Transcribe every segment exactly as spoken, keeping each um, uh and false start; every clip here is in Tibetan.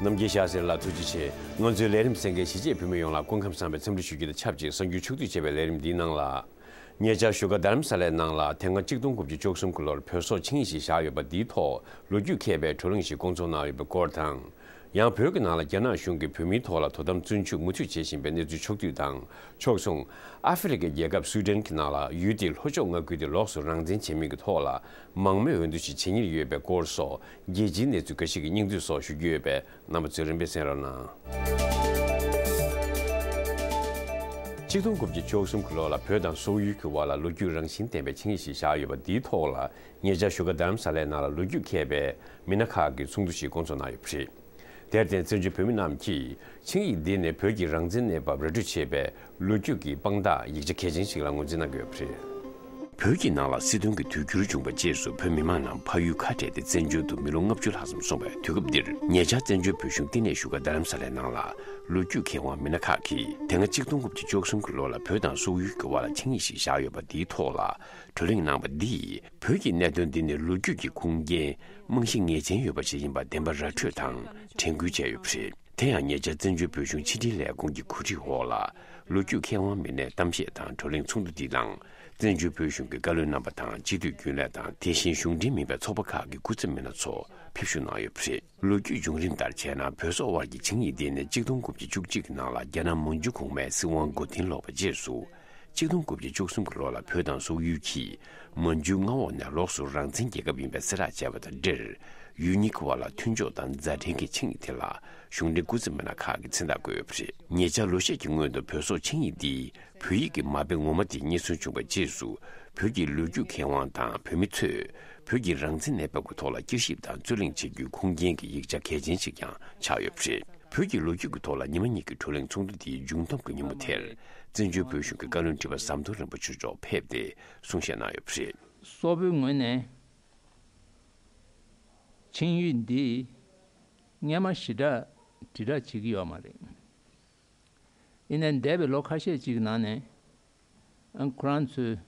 རྣམ་རྒྱལ་ཤཱ་ཟེར་ལགས་ཐུགས་རྗེ་ཆེ། ང་ཚོའི་ལས་རིམ་གསན་མཁན་གཞིས་བྱེས་བོད་མི་ཡོངས་ལ་སྐུ་ཁམས་བཟང་བའི་འཚམས་འདྲི་ཞུ་རྒྱུ་དང་ཆབས་ཅིག་གསར་འགྱུར་ཕྱོགས་བསྡུས་བྱས་པའི་ལས་རིམ་འདིའི་ནང་ལ། ཉེ་ཆར་བཞུགས་སྒར་རྡ་རམ་ས་ལའི་ནང་ལ་དེ་སྔ་གཅིག་སྟོང་དགུ་བརྒྱ་བཅུ་གསུམ་གྱི་ལོར་བོད་སོག་ཆིངས་ཡིག་ཞིག་བཞག་ཡོད་པ་འདིའི་ཐོག་ལོ་རྒྱུས་འཁེལ་བའི་བགྲོ་གླེང་ཞིག་བསྐོང་ཚོགས་གནང་ཡོད་པའི་སྐོར་དང་། ཡང་བོད་ཀྱི་ནང་ལ་རྒྱ་ནག་གཞུང་གིས་བོད་མིའི་ཐོག་ལ་དོ་དམ་བཙོན་འཇུག་མུ་མཐུད་བྱེད་བཞིན་པའི་གནས་ཚུལ་ཕྱོགས་བསྡུས་དང་། ཕྱོགས་མཚུངས། ཨ་ཧྥེ་རི་ཁའི་རྒྱལ་ཁབ་སུའི་ཏན་གྱི་ནང་ལ་ཡུལ་དེའི་ལྷོ་ཕྱོགས་མངའ་ཁུལ་དེ་ལོགས་སུ་རང་བཙན་བྱེད་མིན་གྱི་ཐོག་ལ་མང་མོས་འོས་བསྡུ་ཞིག་བྱེད་ཉེར་ཡོད་པའི་སྐོར་སོགས་རྒྱལ་སྤྱིའི་གནས་ཚུལ་འགའ་ཞིག་གི་སྙིང་བསྡུས་སོགས་ཞུ་རྒྱུ་ཡོད་པས། རྣམ་པ་ཚོས་རིམ་པས་གསན་རོགས་གནང་། གཅིག་སྟོང་དགུ་བརྒྱ་བཅུ་གསུམ་གྱི་ལོ་ལ་བོད་དང་སོག་ཡུལ་གྱི་དབར་ལ་ལོ་རྒྱུས་རང་བཞིན་ལྡན་པའི་ཆིངས་ཡིག་ཞིག་བཞག་ཡོད་པ་འདིའི་ཐོག་ལ་ཉེ་ཆར་བཞུགས་སྒར་རྡ་རམ་ས་ལའི་ནང་ལ་ལོ་རྒྱུས་འཁེལ་བའི་མི་སྣ་ཁག་གི་ཚོགས་འདུ་ཞིག་བསྐོང་ཚོགས་གནང་ཡོད་པ་རེད། དེར་བརྟེན་བཙན་བྱོལ་བོད་མི་རྣམས་ཀྱིས་ཆིངས་ཡིག་འདི་ནི་བོད་ཀྱི་རང་བཙན་གནས་བབ་ར་སྤྲོད་བྱེད་པའི་ལོ་རྒྱུས་ཀྱི་དཔང་རྟགས་ཡིག་ཆ་གལ་ཆེན་ཞིག་ལ་ངོས་འཛིན་གནང་གི་ཡོད་པ་རེད། བོད་ཀྱི་ནང་ལ་སྲིད་དོན་གྱི་དུས་འགྱུར་བྱུང་བའི་རྗེས་སུ་བོད་མི་མང་རྣམས་ཕ་ཡུལ་ཁ་བྲལ་ཏེ་བཙན་བྱོལ་དུ་མི་ལོ་ལྔ་བཅུ་ལྷག་ཙམ་སོང་བའི་དུས་སྐབས་འདིར། ཉེ་ཆར་བཙན་བྱོལ་བོད་གཞུང་བསྟི་གནས་བཞུགས་སྒར་རྡ་རམ་ས་ལའི་ནང་ལ་ལོ་རྒྱུས་མཁས་དབང་མི་སྣ་ཁག་གིས་དེ་སྔ་གཅིག་སྟོང་དགུ་བརྒྱ་བཅུ་གསུམ་གྱི་ལོ་ལ་བོད་དང་སོག་ཡུལ་གྱི་དབར་ལ་ཆིངས་ཡིག་ཞིག་བཞག་ཡོད་པ་འདིའི་ཐོག་ལ་བགྲོ་གླེང་གནང་བ་འདིས། བོད་ཀྱི་གནད་དོན་འདི་ནི་ལོ་རྒྱུས་ཀྱི་ཁུངས་སྐྱེལ་རྨང་གཞི་ངེས་ཅན་ཡོད་པ་ཞིག་ཡིན་པ་བདེན་པ་ར་འཕྲོད་དང་དྲན་སྐུལ་བྱས་ཡོད་པ་རེད། དེ་ཡང་ཉེ་ཆར་བཙན་བྱོལ་བོད་གཞུང་ཕྱི་དྲིལ་ལས་ཁུངས་ཀྱི་གོ་སྒྲིག་འོག་ལ་ལོ་རྒྱུས་མཁས་དབང་མི་སྣའི་གཏམ་བཤད་དང་བགྲོ་གླེང་ཚོགས་འདུ་འདིའི་ནང་། བཙན་བྱོལ་བོད་གཞུང་གི་བཀའ་བློན་རྣམ་པ་དང་སྤྱི་འཐུས་རྒྱུན་ལས་དང་དེ་བཞིན་གཞུང་འབྲེལ་མིན་པའི་ཚོགས་པ་ཁག་གི་སྐུ་ཚབ་མི་སྣ་ཚོ་ཕེབས་ཞུགས་གནང་ཡོད་པ་རེད། ལོ་རྒྱུས་བྱུང་རིམ་ལྟར་བྱས་ན་བོད་སོག་དབར་གྱི་ཆིངས་ཡིག་འདི་ནི་གཅིག་སྟོང་དགུ་བརྒྱ་བཅུ་གཅིག་གི་ནང་ལ་རྒྱ་ནག་མན་ཇུ་གོང་མའི་སྲིད་དབང་མགོ་རྟིང་སློག་པའི་རྗེས་སུ། གཅིག་སྟོང་དགུ་བརྒྱ་བཅུ་གསུམ་གྱི་ལོ་ལ་བོད་དང་སོག་ཡུལ་གྱིས་མན་ཇུའི་མངའ་འོག་ནས་ལོགས་སུ་རང་བཙན་རྒྱལ་ཁབ་ཡིན་པའི་གསལ་བསྒྲགས་བྱས་པ་དང་འབྲེལ། ཡུལ་གཉིས་ཀྱི་དབར་ལ་མཐུན་ཕྱོགས་དང་མཛའ་འབྲེལ་གྱི་ཆིངས་ཡིག་དེ་ལ་གཞུང་འབྲེལ་སྐུ་ཚབ་མི་སྣ་ཁག་གིས་མཚན་རྟགས་བཀོད་ཡོད་པ་རེད། ཉེ་ཆར་ལོ་ཤས་ཀྱི་སྔོན་དུ་བོད་སོག་ཆིངས་ཡིག་འདིས་བོད་ཡིག་གི་མ་དཔེ་ངོ་མ་དེ་རྙེད་སོན་བྱུང་བའི་རྗེས་སུ། བོད་ཀྱི་ལོ་རྒྱུས་མཁས་དབང་དང་བོད་མི་ཚོས་བོད་ཀྱི་རང་བཙན་གནས་བབ་ཀྱི་ཐོག་ལ་བསྐྱར་ཞིབ་དང་རྩོད་གླེང་བྱེད་རྒྱུའི་ཁུངས་སྐྱེལ་གྱི་ཡིག་ཆ་གལ་ཆེན་ཞིག་ཀྱང་ཆགས་ཡོད་པ་རེད། བོད་ཀྱི་ལོ་རྒྱུས་ཀྱི་ཐོག་ལ་ཉི་མ་གཉིས་ཀྱི་བགྲོ་གླེང་ཚོགས་འདུ་དེའི་མཇུག་བསྡོམས་ཀྱི་ཉིན་མོ་དེར། བཙན་བྱོལ་བོད་གཞུང་གི་བཀའ་བློན་ཁྲི་པ་ཟམ་གདོང་རིན་པོ་ཆེ་མཆོག་ཕེབས་ཏེ་གསུང་བཤད་གནང་ཡོད་པ་རེད། སོག་པོའི་ངོས་ནས་ཆིངས་ཡིག་འདི་སྔོན་མ་ཞེ་དྲག་དྲིལ་བསྒྲགས་བྱེད་ཀྱི་ཡོད་མ་རེད། ཡིན་ནའི་འདས་པའི་ལོ་ཁ་ཤས་ཅིག་གི་ནང་ནས་ཨ་ཁོ་རང་ཚོའི་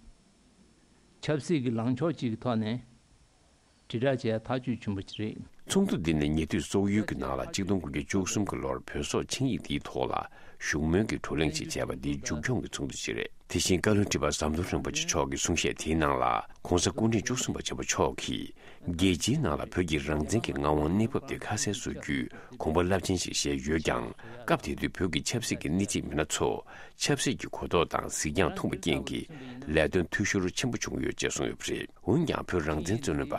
ཆབ་སྲིད་ཀྱི་ལངས་ཕྱོགས་ཅིག་གི་ཐོག་ནས་དྲིལ་བསྒྲགས་བྱས་ཐག་གཅོད་བྱུང་བ་ཅིག་རེད། ཚོགས་འདུ་འདི་ནི་ཉེ་དུས་སོག་ཡུལ་གྱི་ནང་ལ་གཅིག་སྟོང་དགུ་བརྒྱ་བཅུ་གསུམ་གྱི་ལོར་བོད་སོག་ཆིངས་ཡིག་འདིའི་ཐོག་ལ་བཞུགས་མོལ་གྱི་བགྲོ་གླེང་ཞིག་བྱས་པ་འདིའི་མཇུག་སྐྱོང་གི་ཚོགས་འདུ་ཞིག་རེད། དེ་བཞིན་བཀའ་བློན་ཁྲི་པ་ཟམ་གདོང་རིན་པོ་ཆེ་མཆོག་གིས་གསུང་བཤད་དེའི་ནང་ལ། ༸གོང་ས་སྐུ་ཕྲེང་བཅུ་གསུམ་པ་ཆེན་པོ་མཆོག་གིས། རྒྱལ་སྤྱིའི་ནང་ལ་བོད་ཀྱི་རང་བཙན་གྱི་མངའ་དབང་གནས་བབ་དེ་ཁ་གསལ་བཟོ་རྒྱུའི་དགོངས་པ་རླབས་ཆེན་ཞིག་བཞེས་ཡོད་ཀྱང་། སྐབས་དེ་དུས་བོད་ཀྱི་ཆབ་སྲིད་ཀྱི་སྣེ་ཁྲིད་མི་སྣ་ཚོ་ཆབ་སྲིད་ཀྱི་གོ་རྟོགས་དང་གཟིགས་རྒྱང་ཐུང་བ་རྐྱེན་གྱིས་ལས་དོན་འཐུས་ཤོར་ཆེན་པོ་བྱུང་ཡོད་ཅེས་གསུངས་ཡོད་པ་རེད། འོན་ཀྱང་བོད་རང་བཙན་རྩོད་ལེན་པ་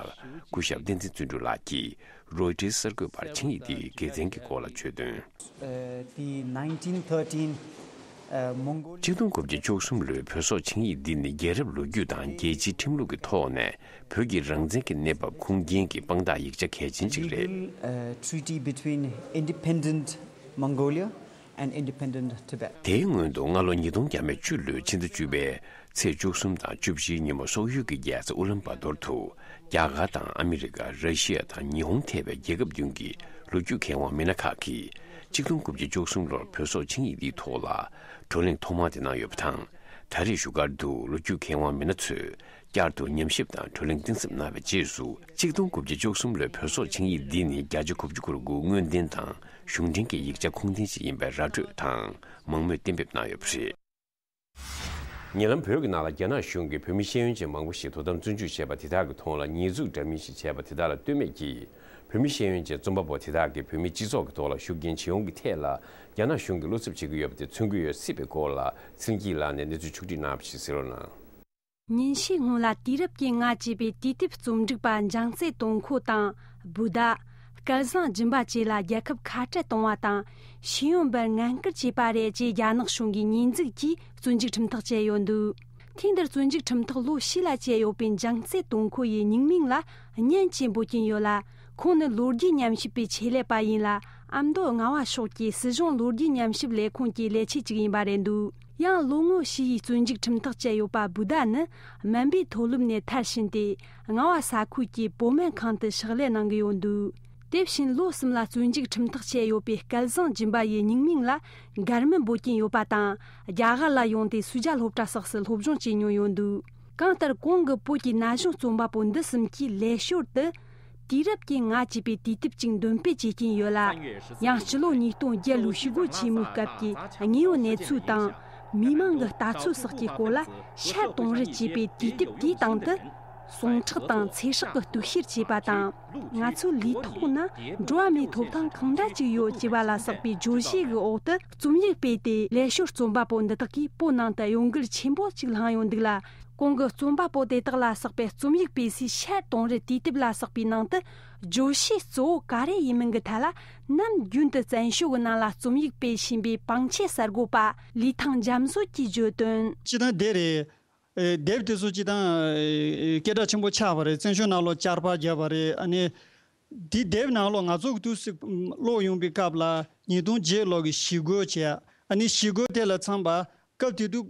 སྐུ་ཞབས་བསྟན་འཛིན་བརྩོན་འགྲུས་ལགས་ཀྱིས་རོའི་ཊར་གསར་འགོད་པར་ཆིངས་ཡིག་དེའི་དགེ་མཚན་གྱི་སྐོར་ལ་བརྗོད་དོན། Uh, the nineteen thirteen, uh, Mongol- གཅིག་སྟོང་དགུ་བརྒྱ་བཅུ་གསུམ་ལོའི་བོད་སོག་ཆིངས་ཡིག་འདི་ནི་རྒྱལ་རབས་ལོ་རྒྱུས་དང་རྒྱལ་སྤྱིའི་ཁྲིམས་ལུགས་ཀྱི་ཐོག་ནས་བོད་ཀྱི་རང་བཙན་གྱི་གནས་བབ་ཁུངས་སྐྱེལ་གྱི་དཔང་རྟགས་ཡིག་ཆ་གལ་ཆེན་ཞིག་རེད། Legal, uh, treaty between independent Mongolia and independent Tibet. དེའི་སྔོན་དུ་སྔ་ལོ་ཉིས་སྟོང་བརྒྱ་མེད་བཅུ་ལོའི་ཕྱི་ཟླ་བཅུ་པའི་ཚེས་བཅུ་གསུམ་དང་བཅུ་བཞིའི་ཉིན་མོ་སོག་ཡུལ་གྱི་རྒྱལ་ས་ཨུ་ལན་བྷ་ཏོར་དུ། རྒྱ་གར་དང་ཨ་མི་རི་ཀ། ར་ཤི་ཡ་དང་ཉི་ཧོང་ཐེ་བའི་རྒྱལ་ཁབ་བདུན་གྱི་ལོ་རྒྱུས་མཁས་དབང་མི་སྣ་ཁག་གིས་གཅིག་སྟོང་དགུ་བརྒྱ་བཅུ་གསུམ་ལོར་བོད་སོག་ཆིངས་ཡིག་འདིའི་ཐོག་ལ་བགྲོ་གླེང་ཐོག་མ་དེ་གནང་ཡོད་པ་དང་། ད་རེས་བཞུགས་སྒར་དུ་ལོ་རྒྱུས་མཁས་དབང་མི་སྣ་ཚོས་བསྐྱར་དུ་ཉམས་ཞིབ་དང་བགྲོ་གླེང་གཏིང་ཟབ་གནང་བའི་རྗེས་སུ། གཅིག་སྟོང་དགུ་བརྒྱ་བཅུ་གསུམ་ལོའི་བོད་སོག་ཆིངས་ཡིག་འདི་ནི་བརྒྱ་ཆ་དགུ་བཅུ་གོ་དགུ་དངོས་བདེན་དང་གཞུང་འབྲེལ་གྱི་ཡིག་ཆ་ཁུངས་ལྡན་ཞིག་ཡིན་པའི་ར་སྤྲོད་དང་མང་མོས་གཏན་འབེབས་གནང་ཡོད་པ་རེད། ཉེ་ལམ་བོད་ཀྱི་ནང་ལ་རྒྱ་ནག་གཞུང་གིས་བོད་མི་ཤེས་ཡོན་ཅན་མང་པོ་ཞིག་དོ་དམ་བཙོན་འཇུག་བྱས་པ་དེ་དག་གི་ཐོག་ལ་ཉེས་འཛུགས་འདྲ་མིན་ཞིག་བྱས་པ་དེ་དག་ལ་ལྟོས་མེད་ཀྱིས། བོད་མི་ཤེས་ཡོན་ཅན་རྩོམ་པ་པོ་དེ་དག་གིས་བོད་མིའི་སྤྱི་ཚོགས་ཀྱི་ཐོག་ལ་ཤུགས་རྐྱེན་ཇི་ཡོང་གི་ཐད་ལ་རྒྱ་ནག་གཞུང་གིས་བློ་འཚབ་བྱེད་ཀྱི་ཡོད་པ་དེ་མཚོན་གྱི་ཡོད་སྲིད་པའི་སྐོར་ལ་ཚེ་རིང་སྐྱིད་ལགས་ནས་གནས་ཚུལ་ཕྱོགས་བསྒྲིགས་གནང་བ་ཞིག་གསན་རོགས་གནང་། ཉིན་ཤས་སྔོན་ལ་དུས་རབས་ཀྱི་ལྔ་ཅེས་པའི་དུས་དེབ་རྩོམ་སྒྲིག་པ་འཇང་རྩེ་དོང་ཁོ་དང་། བུ་དྷ། སྐལ་བཟང་སྦྱིན་པ་བཅས་ལ་རྒྱལ་ཁབ་ཁ་བྲལ་གཏོང་བ་དང་། ཤེས་ཡོན་པར་ངན་སྐུལ་བྱས་པ་རེད་ཅེས་རྒྱ་ནག་གཞུང་གིས་ཉེས་འཛུགས་ཀྱིས་བཙོན་འཇུག་ཁྲིམས་ཐག་བཅད་ཡོད་འདུག་ཐེངས་འདིར་བཙོན་འཇུག་ཁྲིམས་ཐག་ལོ་བཞི་ལ་བཅད་ཡོད་པའི་འཇང་རྩེ་དོང་ཁོ་ཡི་མྱིང་མིང་ལ་གཉན་ཅེས་འབོད་ཀྱིན་ཡོད་ལ། ཁོང་ནི་ལོ་རྒྱུས་ཉམས་ཞིབ་པའི་ཆེད་ལས་པ་ཡིན་ལ། ཨ་མདོ་རྔ་བ་ཕྱོགས་ཀྱི་སྲིད་གཞུང་ལོ་རྒྱུས་ཉམས་ཞིབ་ལས་ཁུངས་ཀྱི་ལས་བྱེད་ཅིག་ཡིན་པ་རེད་འདུག་ཡང་ལོ་ངོ་བཞི་ཡི་བཙོན་འཇུག་ཁྲིམས་ཐག་བཅད་ཡོད་པ་བུ་དྷ་ནི་སྨན་པའི་མཐོ་སློབ་ནས་མཐར་ཕྱིན་ཏེ། རྔ་བ་ས་ཁུལ་གྱི་བོད་སྨན་ཁང་དུ་ཕྱག་ལས་གནང་གི་ཡོད་འདུག་དེ་བཞིན་ལོ་གསུམ་ལ་བཙོན་འཇུག་ཁྲིམས་ཐག་བཅད་ཡོད་པའི་སྐལ་བཟང་སྦྱིན་པ་ཡི་མྱིང་མིང་ལ་མགར་མི་འབོད་ཀྱིན་ཡོད་པ་དང་། རྒྱ་གར་ལ་ཡོང་སྟེ་སུ་ཇཱ་སློབ་གྲྭ་སོགས་སུ་སློབ་སྦྱོང་བྱེད་མྱོང་ཡོད་འདུག་གང་ལྟར་གོང་གི་བོད་ཀྱི་ན་གཞོན་རྩོམ་པ་པོ་འདི་གསུམ་གྱིས་ལས་ཞོར་དུ། དུས་རབས་ཀྱི་ང་ཅེས་པའི་དུས་དེབ་ཅིག་འདོན་སྤེལ་བྱེད་ཀྱིན་ཡོད་ལ། ཡང་སྤྱི་ལོ་ཉིས་སྟོང་བརྒྱད་ལོའི་ཞི་རྒོལ་ཆེན་མོའི་སྐབས་ཀྱི་དངོས་ཡོད་གནས་ཚུལ་དང་། མི་མང་གི་ལྟ་ཚུལ་སོགས་ཀྱི་སྐོར་ལ་ཤར་དུང་རི་ཅེས་པའི་དུས་དེབ་དེའི་སྟེང་དུ། ཟུངས་ཁྲག་དང་ཚེ་སྲོག་གི་གཏུག་བཤེར་བྱས་པ་དང་། ང་ཚོའི་ལུས་ཐོག་ན་འགྲོ་བ་མིའི་ཐོབ་ཐང་གང་འདྲ་ཅིག་ཡོད་ཅེས་པ་ལ་སོགས་པའི་བརྗོད་གཞི་གི་འོག་ཏུ་རྩོམ་ཡིག་སྤེལ་ཏེ། ལས་ཞོར་རྩོམ་པ་པོ་འདི་དག་གིས་བོད་ནང་དུ་གཡོ་འགུལ་ཆེན་པོ་ཅིག་བསླངས་ཡོད་འདུག་ལ། གོང་གི་རྩོམ་པ་པོ་དེ་དག་ལ་སོགས་པའི་རྩོམ་ཡིག་སྤེལ་སའི་ཤར་དུང་རི་དུས་དེབ་ལ་སོགས་པའི་ནང་དུ། བརྗོད་གཞི་གཙོ་བོ་ག་རེ་ཡིན་མིན་གྱི་ཐད་ལ། ནམ་རྒྱུན་དུ་བཙན་བྱོལ་གྱི་ནང་ལ་རྩོམ་ཡིག་སྤེལ་བཞིན་པའི་པང་ཆེ་གསར་འགོད་པ་ལི་ཐང་འཇམ་བཟོད་ཀྱིས་བརྗོད་དོན། སྤྱིར་བཏང་དེ་རེད། ཨེ། དེབ་དེ་ཚོ་སྤྱིར་བཏང་ཨེ་སྐད་གྲགས་ཆེན་པོ་ཆགས་པ་རེད། བཙན་བྱོལ་ནང་ལོགས་བསྐྱར་པ་བརྒྱབ་པ་རེད། ཨ་ནི་དེ་དེབ་ནང་ལོགས་ང་ཚོ་གི་དུས་སུ་ཀློག་ཡོང་པའི་སྐབས་ལ། ཉིས་སྟོང་བརྒྱད་ལོ་གི་ཞི་རྒོལ་བྱས། ཨ་ནི་ཞི་རྒོལ་དེ་ལ་འཚམས་པ། སྐབས་དེ་དུས་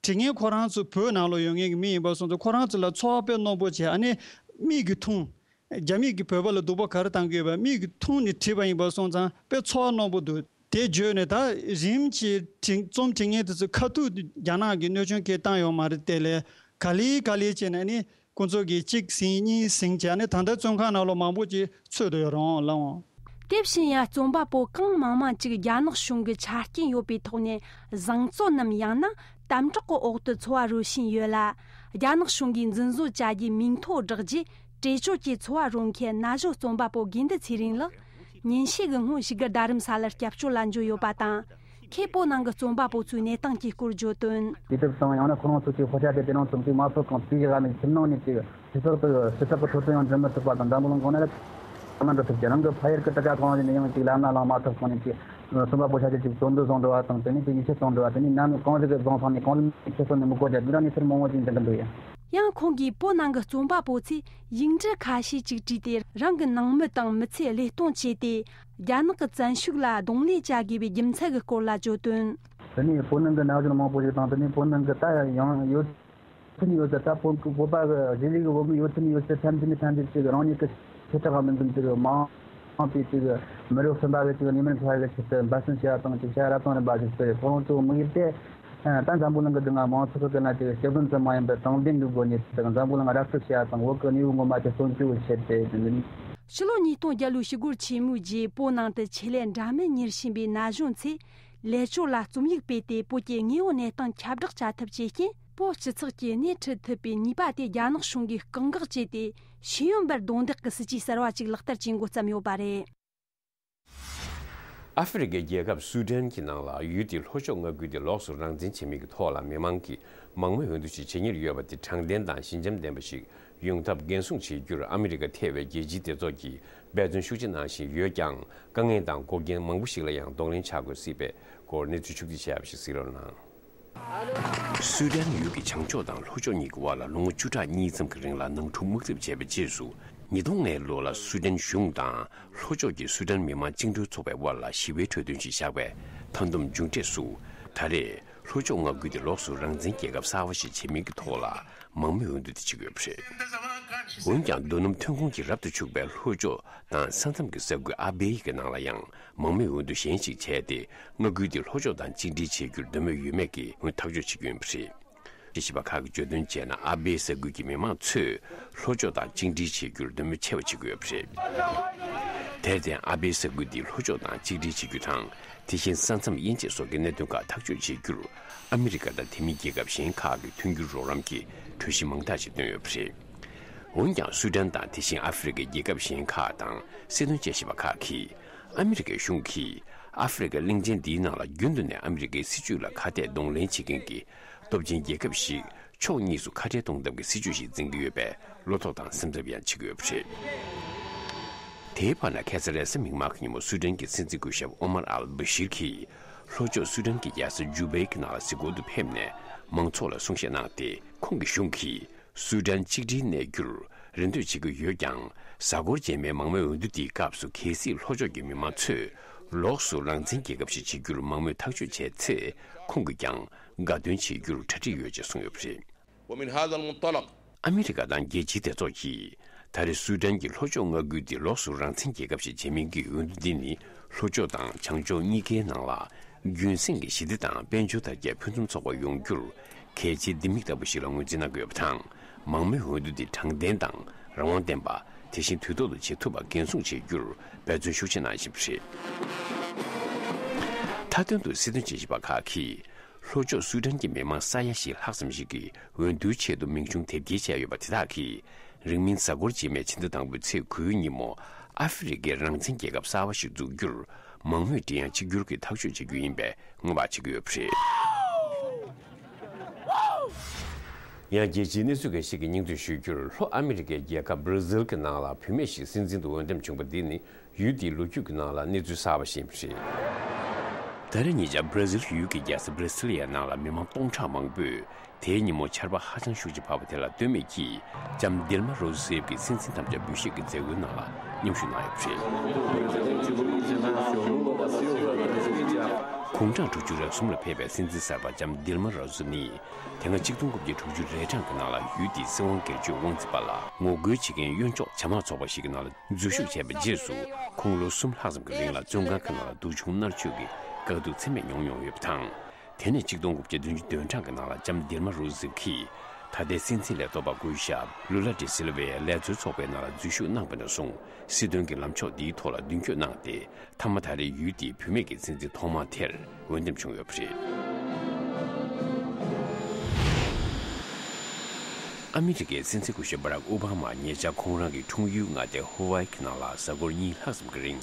དྲི་ངན་ཁོ་རང་ཚོ་བོད་ནང་ལོགས་ཡོད་མཁན་གྱི་མི་ཡིན་པ་སོང་ཙང་། ཁོ་རང་ཚོ་ལ་ཚོར་བ་དཔེ་རྣོན་པོ་བྱས། ཨ་ནི་མིག་གིས་མཐོང་། རྒྱ་མིས་ཀྱིས་བོད་པ་ལ་སྡུག་པོ་ག་རེ་བཏང་གི་ཡོད་པ་མིག་གིས་མཐོང་ནས་བྲིས་པ་ཡིན་པ་སོང་ཙང་དཔེ་ཚོར་བ་རྣོན་པོ་འདུག་དེ་བརྗོད་ནས་ད་རིམ་གྱིས་བྲིས། རྩོམ་བྲིས་མཁན་དེ་ཚོ་ཁ་ཐུག་རྒྱ་ནག་གིས་གནོད་སྐྱོན་གང་བཏང་ཡོད་མ་རེད། དེ་ལས་ག་ལེ་ག་ལེ་བྱས་ནས་ནི། ཁོང་ཚོ་གིས་གཅིག་ཟིན་གཉིས་ཟིན་བྱས་ནས། ད་ལྟ་བཙོན་ཁང་ནང་ལོགས་མང་པོ་ཅིག་ཚུད་དུ་ཡོད་རུང་ལགས། དེ་བཞིན་ཡང་རྩོམ་པ་པོ་གང་མང་མང་ཅིག་རྒྱ་ནག་གཞུང་གི་ཆ་རྐྱེན་ཡོད་པའི་ཐོག་ནས་བཟང་བཙོན་ནམ་ཡང་ན་དམ་དྲག་གི་འོག་ཏུ་འཚོ་བ་རོལ་བཞིན་ཡོད་ལ། རྒྱ་ནག་གཞུང་གིས་འཛིན་བཟུང་བྱ་རྒྱུའི་མིང་ཐོ་བསྒྲགས་རྗེས། བྲོས་བྱོལ་གྱི་འཚོ་བ་རོལ་མཁན་ན་གཞོན་རྩོམ་པ་པོ་དགེ་འདུན་ཚེ་རིང་ལགས། ཉིན་ཤས་ཀྱི་སྔོན་བཞུགས་སྒར་རྡ་རམ་ས་ལར་སྐྱབས་བཅོལ་ལ་འབྱོར་ཡོད་པ་དང་། ཁོས་བོད་ནང་གི་རྩོམ་པ་པོ་ཚོའི་གནས་སྟངས་ཀྱི་སྐོར་བརྗོད་དོན། དུས་དེབ་དང་ཡང་ན་ཁོ་རང་ཚོ་གི་དཔེ་ཆ་དེ་དེ་རིང་ཚོགས་འདུའི་མ་ཚོགས་གོང་དུས་ཡག་ནས་ཁྱིམ་ནང་ནས་ཅིག་ཕྱི་ཕྱོགས་དུ་ཕྱི་ཕྱོགས་ཀྱི་འཕྲོད་བསྟེན་ཡང་འགྲིམ་མི་ཐུབ་པ་དང་། འཛམ་བུ་གླིང་གང་ན་ལ་མ་འགྲོ་ཐུབ་ཀྱི། རང་གི་ཕ་ཡུལ་གྱི་གྲུ་ཁ་གང་ཞིག་ནས་ཡང་ཅིག་ལམ་སྣ་ལངས་མ་ཐུབ་གོང་ནས། ཅིག་རྩོམ་པ་པོ་ཆ་ཅིག་ཅིག་བཙོན་འདུལ་སོང་འགྲོ་བ་དང་། དེ་ནས་ཅིག་ཡིད་ཆད་སོང་འགྲོ་བ། དེ་ནས་ནམ་གང་ཞིག་གི་བཟང་ས་ནས་གང་ལ་ཁྱེར་སོང་ནས་མི་གོ་རྒྱ། དེ་འདྲ་གནས་ཚུལ་མང་བོ་ཅིག་འདི་འདྲ་འདུག་ཡ། ཡང་ཁོང་གིས་བོད་ནང་གི་རྩོམ་པ་པོ་ཚོས་ཡིག་འབྲུ་ཁ་ཤས་ཅིག་བྲིས་ཏེ། རང་གི་ནང་མི་དང་མི་ཚེ་བློས་གཏོང་བྱས་ཏེ། རྒྱ་ནག་གི་བཙན་ཤུགས་ལ་གདོང་ལེན་བྱ་དགོས་པའི་རྒྱུ་མཚན་གྱི་སྐོར་ལ་བརྗོད་དོན། དེ་ནས་བོད་ནང་གི་ན་གཞོན་མང་པོ་ཞིག་དང་། དེ་ནས་བོད་ནང་གི་ད་ཡང་ཡོད་ཚད་ཡོད་ཚད། ད་བོད་བོད་པ་གི་གཞིས་ལུས་ཀྱི་བོད་མི་ཡོད་ཚད་ཡོད་ཚད། ཐམས་ཅད་ནས་ཐམས་ཅད་ཅིག་རང་ཉིད་ཀྱི་ཁེ་གྲགས་མི་འཛིན། ཅིག་མང་པོས་ཅིག་མི་རབས་གསུམ་པ་གི་ཅིག་ཉི་མ་འཚོ་བ་གི་ཆེད་དུ་འབད་བརྩོན་བྱེད་ཡ་དང་། ཅིག་བྱ་རབ་དང་རིམ་པ་ཞིག་སྤེལ། ཁོ་རང་ཚོའི་དམིགས་ཡུལ་དེ། ད་འཛམ་བུ་གླིང་གི་སྡུག་བསྔལ་མང་ཚོགས་ཀྱི་ནང་དེ་སྐྱེ་བོ་ཙམ་མ་ཡིན་པར་དྲང་བདེན་གྱི་སྒོ་ནས་དེ་འཛམ་བུ་གླིང་ར་སྤྲོད་བྱེད་ཡ་དང་། བོད་ཀྱི་གནས་བབ་ངོ་མ་དེ་སྲུང་སྐྱོབ་བྱེད་དེ། དེ་ནི། ཕྱི་ལོ་ཉིས་སྟོང་བརྒྱད་ལོའི་ཞི་རྒོལ་ཆེན་མོའི་རྗེས། བོད་ནང་དུ་ཆེད་ལས་འདྲ་མིན་གཉེར་བཞིན་པའི་ན་གཞོན་ཚོས་ལས་སྦྱོར་ལ་རྩོམ་ཡིག་སྤེལ་ཏེ། བོད་ཀྱི་དངོས་ཡོད་གནས་སྟངས་ཁྱབ་བསྒྲགས་བྱ་ཐབས་བྱེད་རྐྱེན། བོད་སྤྱི་ཚོགས་ཀྱིས་སྣེ་ཁྲིད་ཐུབ་པའི་ནུས་པ་དེ་རྒྱ་ནག་གཞུང་གིས་བཀག་འགོག་བྱས་ཏེ། ཤེས་ཡོན་པར་རྡུང་རྡེག་གི་སྲིད་ཇུས་གསར་བ་ཅིག་ལག་བསྟར་བྱེད་འགོ་བརྩམས་ཡོད་པ་རེད། ཨ་ཧྥེ་རི་ཁའི་རྒྱལ་ཁབ་སུ་ཌན་གྱི་ནང་ལ་ཡུལ་དེའི་ལྷོ་ཕྱོགས་མངའ་ཁུལ་དེ་ལོགས་སུ་རང་བཙན་བྱེད་མིན་གྱི་ཐོག་ལ་མི་མང་གིས་མང་མོས་འོས་བསྡུ་ཞིག་བྱེད་ཉེར་ཡོད་པ་དེ་དྲང་བདེན་དང་ཞི་འཇམ་ལྡན་པ་ཞིག་ཡོང་ཐབས་འགན་སྲུང་བྱེད་རྒྱུར་ཨ་མི་རི་ཀ་ཐེ་བའི་རྒྱལ་སྤྱིའི་སྡེ་ཚོགས་ཀྱིས་འབད་བརྩོན་ཤུགས་ཆེ་གནང་བཞིན་ཡོད་ཀྱང་། དཀའ་ངལ་དང་འགོག་རྐྱེན་མང་པོ་ཞིག་ལ་ཡང་གདོང་ལེན་བྱ་དགོས་སྲིད་པའི་སྐོར་གནས་ཚུལ་ཕྱོགས་བསྡུས་བྱས་པ་ཞིག་གཟིགས་རོགས་གནང་། སུའེ་ཏན་ཡུལ་གྱི་བྱང་ཕྱོགས་དང་ལྷོ་ཕྱོགས་གཉིས་ཀྱི་དབར་ལ་ལོ་ངོ་བཅུ་ཕྲག་གཉིས་ཙམ་གྱི་རིང་ལ་ནང་འཁྲུག་དམག་འཐབ་བྱས་པའི་རྗེས་སུ། ཉིས་སྟོང་ལྔ་ལོ་ལ་སུའེ་ཏན་གཞུང་དང་ལྷོ་ཕྱོགས་ཀྱི་སུའེ་ཏན་མི་དམངས་བཅིངས་འགྲོལ་ཚོགས་པའི་དབར་ལ་ཞི་བའི་གྲོས་མཐུན་ཞིག་བཞག་པའི་མཐའ་སྡོམ་མཇུག་འབྲས་སུ། ད་རེས་ལྷོ་ཕྱོགས་མངའ་ཁུལ་དེ་ལོགས་སུ་རང་བཙན་རྒྱལ་ཁབ་གསར་བ་ཞིག་བྱེད་མིན་གྱི་ཐོག་ལ་མང་མོས་འོས་བསྡུ་དེ་བྱེད་ཀྱི་ཡོད་པ་རེད། འོན་ཀྱང་། རྡོ་སྣུམ་ཐོན་ཁུངས་ཀྱི་རབ་ཏུ་ཕྱུག་པའི་ལྷོ་ཕྱོགས་དང་ས་མཚམས་ཀྱི་ས་ཁུལ་ཨ་པེ་ཡི་གི་ནང་ལ་ཡང་མང་མོས་འོས་བསྡུ་གཞན་ཞིག་བྱས་ཏེ། མངའ་ཁུལ་དེ་ལྷོ་ཕྱོགས་དང་གཅིག་སྒྲིལ་བྱེད་རྒྱུར་འདོད་མོས་ཡོད་མེད་ཀྱི་ཐག་གཅོད་བྱེད་ཀྱི་ཡོད་པ་རེད། དེ་བཞིན་པ་ཁག་གིས་བརྗོད་དོན་བྱས་ན། ཨ་པེ་ས་ཁུལ་གྱི་མི་མང་ཚོས་ལྷོ་ཕྱོགས་དང་གཅིག་སྒྲིལ་བྱེད་རྒྱུར་འདོད་མོས་ཆེ་བ་བྱེད་ཀྱི་ཡོད་པ་རེད། དེར་བརྟེན། ཨ་པེ་ས་ཁུལ་འདིས་ལྷོ་ཕྱོགས་དང་གཅིག་སྒྲིལ་བྱེད་རྒྱུ་དང་། དེ་བཞིན་ས་མཚམས་དབྱེ་འབྱེད་སོགས་ཀྱི་གནད་དོན་ཁག་ཐག་གཅོད་བྱེད་རྒྱུར། ཨ་མི་རི་ཀ་དང་དེ་མིན་རྒྱལ་ཁབ་གཞན་ཁག་གིས་མཐུན་འགྱུར་རོགས་རམ་གྱི་གྲོས་གཞི་མང་དག་ཅིག་བཏོན་ཡོད་པ་རེད། འོན་ཀྱང་། སུའེ་ཏན་དང་དེ་བཞིན་ཨ་ཧྥེ་རི་ཁའི་རྒྱལ་ཁབ་གཞན་ཁག་དང་སྲིད་དོན་དཔྱད་ཞིབ་པ་ཁག་གིས། ཨ་མི་རི་ཀའི་གཞུང་གིས་ཨ་ཧྥེ་རི་ཁ་གླིང་ཆེན་འདིའི་ནང་ལ་རྒྱུན་དུ་ནས་ཨ་མི་རི་ཀའི་སྲིད་བྱུས་ལ་ཁ་གཏད་གདོང་ལེན་བྱེད་མཁན་གྱི་སྟོབས་ཆེན་རྒྱལ་ཁབ་ཞིག་ཕྱོགས་གཉིས་སུ་ཁ་བྲལ་གཏོང་ཐབས་ཀྱི་སྲིད་བྱུས་ཤིག་འཛིན་གྱི་ཡོད་པའི་བློ་དོགས་དང་སེམས་འཚབ་ཡང་བྱེད་ཀྱི་ཡོད་པ་རེད། དེའི་བར་ན། ཁ་སང་རེས་གཟའ་མིག་དམར་གྱི་ཉིན་མོ་སུའེ་ཏན་གྱི་སྲིད་འཛིན་སྐུ་ཞབས་ཨོ་མར་ཨལ་བྷ་ཤིར་གྱིས་ལྷོ་ཕྱོགས་སུའེ་ཏན་གྱི་རྒྱལ་ས་ཇུ་པེ་གི་ནང་ལ་གཟིགས་སྐོར་དུ་ཕེབས་ནས་མང་ཚོགས་ལ་གསུང་བཤད་གནང་སྟེ། ཁོང་གི་གཞུང་གིས་སུའེ་ཏན་གཅིག་སྒྲིལ་གནས་རྒྱུར་རེ་འདོད་བྱེད་ཀྱི་ཡོད་ཀྱང་། གཟའ་འཁོར་རྗེས་མའི་མང་མོས་འོས་བསྡུ་དེའི་སྐབས་སུ། གལ་སྲིད་ལྷོ་ཕྱོགས་ཀྱི་མི་མང་ཚོས་ལོགས་སུ་རང་བཙན་རྒྱལ་ཁབ་ཞིག་བྱེད་རྒྱུར་མང་མོས་ཐག་གཅོད་བྱས་ཚེ། ཁོང་གིས་ཀྱང་དགའ་སྟོན་བྱེད་རྒྱུར་གྲ་སྒྲིག་ཡོད་ཅེས་གསུངས་ཡོད་པ་རེད། ومن هذا المنطلق، ཨ་མི་རི་ཀ་དང་རྒྱལ་སྤྱིའི་སྡེ་ཚོགས་ཀྱིས་ད་རེས་སུའེ་ཏན་གྱི་ལྷོ་ཕྱོགས་མངའ་ཁུལ་འདི་ལོགས་སུ་རང་བཙན་རྒྱལ་ཁབ་ཞིག་བྱེད་མིན་གྱི་འོས་བསྡུ་འདི་ནི། ལྷོ་ཕྱོགས་དང་བྱང་ཕྱོགས་གཉིས་ཀའི་ནང་ལ་རྒྱུན་སྲིང་གི་ཞི་བདེ་དང་དཔལ་འབྱོར་དར་རྒྱས་ཕུན་སུམ་ཚོགས་པ་ཡོང་རྒྱུར་གལ་ཆེའི་ལྡེ་མིག་ལྟ་བུ་ཞིག་ལ་ངོས་འཛིན་གནང་གི་ཡོད་པ་དང་། མང་མོས་འོས་བསྡུ་འདི་དྲང་བདེན་དང་རང་དབང་ལྡན་པ། དེ་བཞིན་དུས་ཐོག་ཏུ་བྱེད་ཐུབ་པར་འགན་སྲུང་བྱེད་རྒྱུར་འབད་བརྩོན་ཤུགས་ཆེ་གནང་བཞིན་པ་རེད། མཐའ་དོན་དུ་སྲིད་དོན་དཔྱད་ཞིབ་པ་ཁག་གིས། ལྷོ་ཕྱོགས་སུ་ཌན་གྱི་མི་མང་ས་ཡ་བཞི་ལྷག་ཙམ་ཞིག་གིས་འོས་བསྡུའི་ཆེད་དུ་མིང་གཞུང་དེབ་སྐྱེལ་བྱས་ཡོད་པ་དེ་དག་གིས། རིང་མིན་གཟའ་འཁོར་རྗེས་མའི་ཕྱི་ཟླ་དང་པོའི་ཚེས་དགུའི་ཉིན་མོ། ཨ་ཧྥེ་རི་ཁའི་རང་བཙན་རྒྱལ་ཁབ་གསར་པ་ཞིག་འཛུགས་རྒྱུར། མང་མོས་མགྲིན་དབྱངས་གཅིག་གྱུར་གྱིས་ཐག་གཅོད་བྱེད་རྒྱུ་ཡིན་པའི་སྔོན་དཔག་བྱེད་ཀྱི་ཡོད་པ་རེད། ཡང་རྒྱལ་སྤྱིའི་གནས་ཚུལ་འགའ་ཞིག་གི་སྙིང་བསྡུས་ཞུ་རྒྱུར། ལྷོ་ཨ་མི་རི་ཀའི་རྒྱལ་ཁབ་བྷར་ཟིལ་གྱི་ནང་ལ་བུད་མེད་ཞིག་སྲིད་འཛིན་དུ་འོས་འདེམས་བྱུང་བ་འདི་ནི། ཡུལ་དེའི་ལོ་རྒྱུས་ཀྱི་ནང་ལ་གནས་ཚུལ་གསར་པ་ཞིག་ཡིན་པ་རེད། ད་རེས་ཉེ་ཆར་བྷར་ཟིལ་ཡུལ་གྱི་རྒྱལ་ས་བྷར་སི་ལི་ཡའི་ནང་ལ་མི་མང་སྟོང་ཕྲག་མང་པོས་དེའི་ཉིན་མོ་ཆར་པ་ཧ་ཅང་ཤུགས་ཆེ་བབས་པ་དེ་ལ་ལྟོས་མེད་ཀྱིས་ལྕམ་ཌིལ་མ་རོ་སེབ་ཀྱི་སྲིད་འཛིན་དམ་བཅའ་འབུལ་བཞེས་ཀྱི་མཛད་སྒོའི་ནང་ལ་མཉམ་ཞུགས་གནང་ཡོད་པ་རེད། དགུང་གྲངས་དྲུག་ཅུ་རེ་གསུམ་ལ་ཕེབས་པའི་སྲིད་འཛིན་གསར་པ་ལྕམ་ཌིལ་མ་རོ་སེབ་ནི། དེ་སྔ་གཅིག་སྟོང་དགུ་བརྒྱ་དྲུག་ཅུ་རེ་གྲངས་ཀྱི་ནང་ལ་ཡུལ་དེའི་སྲིད་དབང་སྒེར་གཅོད་དབང་འཛིན་པ་ལ་ངོ་རྒོལ་བྱེད་མཁན་གཡོན་ཕྱོགས་བྱ་དམག་ཚོགས་པ་ཞིག་གི་ནང་ལ་འཛུལ་ཞུགས་བྱས་པའི་རྗེས་སུ། ཁོང་ལོ་གསུམ་ལྷག་ཙམ་གྱི་རིང་ལ་བཙོན་ཁང་གི་ནང་ལ་སྡུག་སྦྱོང་མནར་གཅོད་ཀྱི་དཀའ་སྡུག་ཚད་མེད་མྱོང་མྱོང་ཡོད་པ་དང་། དེ་ནས་གཅིག་སྟོང་དགུ་བརྒྱ་བདུན་ཅུ་དོན་གྲངས་ཀྱི་ནང་ལ་ལྕམ་ཌིལ་མ་རོ་སེབ་ཀྱིས་ད་ལྟའི་སྲིད་འཛིན་ལས་ཐོག་པ་སྐུ་ཞབས་ལུ་ལ་ཌི་སིལ་ཝའི་ལས་བཟོའི་ཚོགས་པའི་ནང་ལ་འཛུལ་ཞུགས་གནང་བ་ནས་བཟུང་སྲིད་དོན་གྱི་ལམ་ཕྱོགས་འདིའི་ཐོག་ལ་མདུན་སྐྱོད་གནང་སྟེ། མཐའ་མ་ད་རེས་ཡུལ་དེའི་བུད་མེད་ཀྱི་སྲིད་འཛིན་ཐོག་མ་དེར་འོས་འདེམས་བྱུང་ཡོད་པ་རེད། ཨ་མི་རི་ཀའི་སྲིད་འཛིན་སྐུ་ཞབས་བྷ་རག་ཨོ་བྷ་མ་ཉེ་ཆར་ཁོང་རང་གི་འཁྲུངས་ཡུལ་མངའ་སྡེ་ཧོ་ཝའི་གི་ནང་ལ་གཟའ་འཁོར་གཉིས་ལྷག་ཙམ་གྱི་རིང་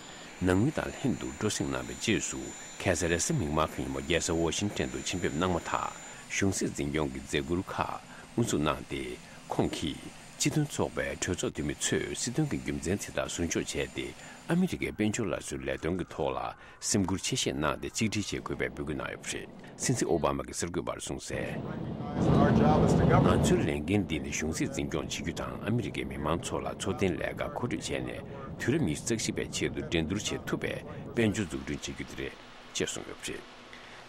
ནང་མི་དང་ལྷན་དུ་སྤྲོ་གསེང་གནང་བའི་རྗེས་སུ། ཁ་སང་རེས་གཟའ་མིག་དམར་གྱི་ཉིན་མོ་རྒྱལ་ས་ཝ་ཤིང་ཊོན་དུ་ཕྱིར་ཕེབས་གནང་མ་ཐག་གཞུང་སྲིད་འཛིན་སྐྱོང་གི་མཛད་ཁུར་ཁག་དབུ་འཛུགས་གནང་སྟེ། ཁོང་གིས་སྤྱི་མཐུན་ཚོགས་པའི་གྲོས་ཚོགས་འཐུས་མི་ཚོས་སྲིད་དོན་གྱི་རྒྱུ་མཚན་དེ་དག་ཟུར་འཇོག་བྱས་ཏེ། ཨ་མི་རི་ཀའི་དཔལ་འབྱོར་སླར་གསོའི་ལས་དོན་གྱི་ཐོག་ལ་སེམས་ཁུར་ཆེ་བཞེས་གནང་སྟེ་གཅིག་སྒྲིལ་བྱེད་དགོས་པའི་འབོད་སྐུལ་གནང་ཡོད་པ་རེད། སྲིད་འཛིན་ཨོ་བྷ་མ་གིས་གསར་འགོད་པར་གསུངས་གསལ། ང་ཚོའི་ལས་འགན་འདི་ནི་གཞུང་སྲིད་འཛིན་སྐྱོང་བྱེད་རྒྱུ་དང་ཨ་མི་རི་ཀའི་མི་མང་ཚོ་ལ་འཚོ་རྟེན་ལས་ཀ་མཁོ་སྤྲོད་བྱས་ནས་དུས་རབས་ཉི་ཤུ་རྩ་བཞི་པའི་ཆེད་དུ་འགྲན་བསྡུར་བྱེད་ཐུབ་པའི་དཔལ་འབྱོར་འཛུགས་སྐྲུན་བྱེད་རྒྱུ་དེ་རེད། ཅེས་གསུངས་ཡོད་པ་རེད།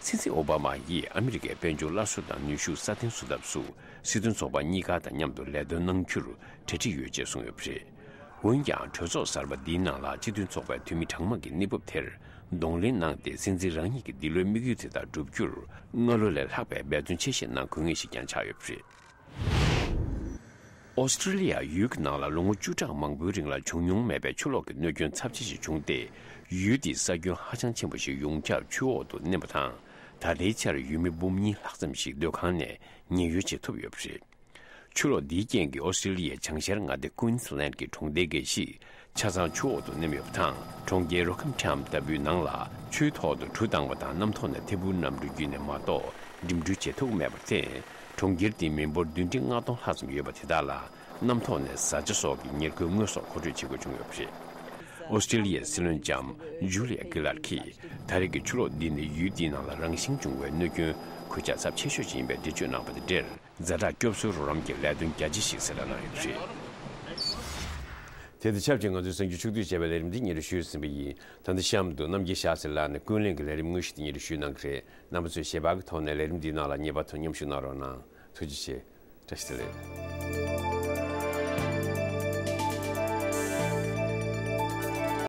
སྲིད་འཛིན་ཨོ་བྷ་མ་ཡིས་ཨ་མི་རི་ཀའི་དཔལ་འབྱོར་སླར་གསོ་དང་ནུས་ཤུགས་སྲ་བརྟན་བཟོ་ཐབས་སུ་སྲིད་དོན་ཚོགས་པ་གཉིས་ཀ་དང་མཉམ་དུ་ལས་དོན་གནང་རྒྱུར་གྲ་སྒྲིག་ཡོད་ཅེས་གསུངས་ཡོད་པ་རེད། འོན་ཀྱང་གྲོས་ཚོགས་གསར་པ་འདིའི་ནང་ལ་སྤྱི་མཐུན་ཚོགས་པའི་འཐུས་མི་གྲངས་མང་གིས་གནས་བབ་དེར་གདོང་ལེན་གནང་སྟེ། སྲིད་འཛིན་རང་ཉིད་ཀྱི་འདི་ལོའི་དམིགས་ཡུལ་དེ་དག་བསྒྲུབ་རྒྱུར་སྔ་ལོ་ལས་ལྷག་པའི་འབད་བརྩོན་ཆེ་བཞེས་གནང་དགོས་ངེས་ཤིག་ཀྱང་ཆགས་ཡོད་པ་རེད། ཨོ་སི་ཀྲི་ལི་ཡ་ཡུལ་གྱི་ནང་ལ་ལོ་ངོ་བཅུ་ཕྲག་མང་པོའི་རིང་ལ་བྱུང་མྱོང་མེད་པའི་ཆུ་ལོག་གི་གནོད་སྐྱོན་ཚབས་ཆེ་ཞིག་བྱུང་སྟེ། ཡུལ་དེའི་ས་ཁྱོན་ཧ་ཅང་ཆེན་པོ་ཞིག་ཡོངས་ཁྱབ་ཆུ་འོག་ཏུ་མནན་པ་དང་། ད་ལྟའི་ཆར་ཡུལ་མི་འབུམ་གཉིས་ལྷག་ཙམ་ཞིག་སྡོད་ཁང་ནས་ཉེན་གཡོལ་བྱེད་ཐུབ་ཡོད་པ་རེད། ཆུ་ལོག་འདིའི་རྐྱེན་གྱིས་ཨོ་སི་ཀྲི་ལི་ཡའི་བྱང་ཤར་མངའ་སྡེ་ཀུན་སི་ལན་གྱི་གྲོང་སྡེ་འགའ་ཞིག་ཆ་ཚང་ཆུ་འོག་ཏུ་མནན་ཡོད་པ་དང་། གྲོང་ཁྱེར་རོ་ཁམ་ཁྲམ་ལྟ་བུའི་ནང་ལ་ཆུའི་ཐོག་ཏུ་གྲུ་བཏང་བ་དང་། གནམ་ཐོག་ནས་ཐད་འཕུར་གནམ་གྲུ་བརྒྱུད་ནས་མ་གཏོགས་འགྲིམ་འགྲུལ་བྱེད་ཐུབ་མེད་པར་བརྟེན། གྲོང་ཁྱེར་དེའི་མི་འབོར་བདུན་ཁྲི་ལྔ་སྟོང་ལྷག་ཙམ་ཡོད་པ་དེ་དག་ལ་གནམ་ཐོག་ནས་བཟའ་བཅའ་སོགས་ཀྱི་ཉེར་མཁོའི་དངོས་ཟོག་མཁོ་སྤྲོད་བྱེད་དགོས་བྱུང་ཡོད་པ་རེད། ཨོ་སི་ཀྲི་ལི་ཡའི་སྲིད་བློན་ལྕམ་ཇུ་ལི་ཡ་གྷི་ལར་གྱིས་ད་རེས་ཀྱི་ཆུ་ལོག་འདི་ནི་ཡུལ་འདིའི་ནང་ལ་རང་བཞིན་བྱུང་བའི་གནོད་སྐྱོན་གོད་ཆག་ཚབས་ཆེ་ཤོས་ཤིག་ཡིན་པའི་འགྲེལ་བརྗོད་གནང་བ་དང་འབྲེལ། ཛ་དྲག་སྐྱོབ་གསོའི་རོགས་རམ་གྱི་ལས་དོན་རྒྱ་ཆེ་ཞིག་གསལ་བསྒྲགས་གནང་ཡོད་པ་རེད། དེ་དང་ཆབས་ཅིག་ང་ཚོའི་གསར་འགྱུར་ཕྱོགས་བསྡུས་བྱས་པའི་ལས་རིམ་འདི་སྙན་སྒྲོན་ཞུས་ཟིན་པ་ཡིན། ད་ལྟ་གཤམ་དུ་རྣམ་རྒྱལ་ཞྭ་སེར་ལགས་ནས་ཀུན་གླེང་གི་ལས་རིམ་དངོས་གཞི་དེ་སྙན་སྒྲོན་ཞུས་གནང་གི་རེད། རྣམ་པ་ཚོས་ཞལ་པར་གྱི་ཐོག་ནས་ལས་རིམ་འདིའི་ནང་ལ་ངེས་པར་དུ་མཉམ་ཞུགས་གནང་རོགས་གནང་། ཐུགས་རྗེ་ཆེ། བཀྲ་ཤིས་བདེ་ལེགས།